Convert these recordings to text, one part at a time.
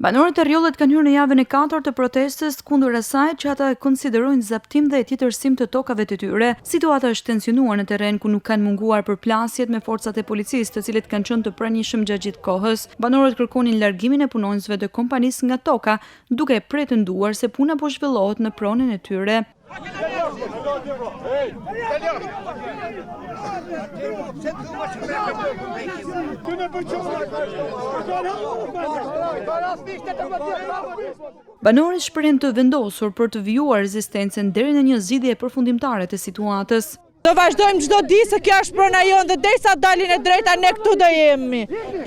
Banorët e Rrjollit kanë hyrë në javën e katërt të protestës kundër asaj që ata e konsiderojnë zaptim dhe tjetërsim të tokave të tyre. Situata është tensionuar në terren ku nuk kanë munguar përplasjet me forcat e policisë, të cilët kanë qenë të pranishëm gjatë gjithë kohës. Banorët kërkonin largimin e punonjësve të kompanisë nga toka, duke pretenduar se puna po zhvillohet në pronën e tyre. Banorët shprehen të vendosur për të vijuar rezistencën deri në një zgjidhje përfundimtare të situatës. Do vazhdojmë çdo ditë se kjo është prona jonë dhe derisa dalin e drejta ne këtu do jemi.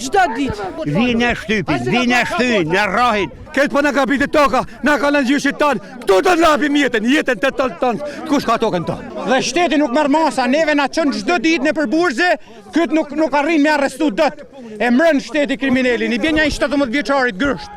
Çdo ditë. Vijnë e shtypin, vijnë e shtypin, na rrahin. Këtë po na grabitet toka, na ka lënë gjyshit tanë, këtu do të lapim jetën, jetën të tonë tonë, kush ka tokën tonë. Dhe shteti nuk merr masa, neve na çon çdo ditë nëpër burgje, këtë nuk, nuk arrin me arrestu dot. E mbron shteti kriminelin, i bjen një 17 vjeçarit grusht.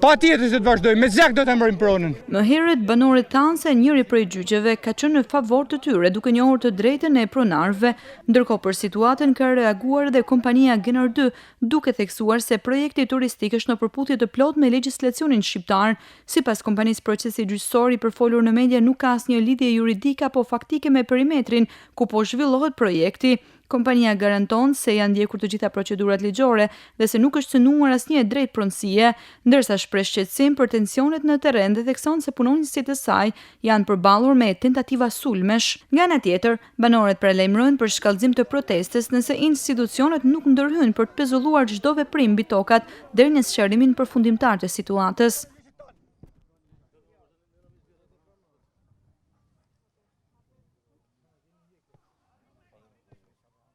Patjetër se të vazhdojmë, me gjak do të mbrojmë pronën. Më herët, banorët thanë se njëri prej gjyqeve ka qenë në favor të tyre, duke njohur të drejtën e pronarëve. Ndërkohë për situatën ka reaguar edhe kompania Gener 2, duke theksuar se projekti turistik është në përputhje të plotë me legjislacionin shqiptar. Sipas kompanisë procesi gjyqësor i përfolur në media nuk ka asnjë lidhje juridike apo faktike me perimetrin ku po zhvillohet projekti. Kompania garanton se janë ndjekur të gjitha procedurat ligjore dhe se nuk është cënuar asnjë e drejtë pronësie, ndërsa shpreh shqetësim për tensionet në terren dhe thekson se punonjësit e saj janë përballur me tentativa sulmesh. Nga ana tjetër, banorët paralajmërojnë për shkallëzim të protestës nëse institucionet nuk ndërhyjnë për të pezulluar çdo veprim mbi tokat deri në sqarimin përfundimtar të situatës.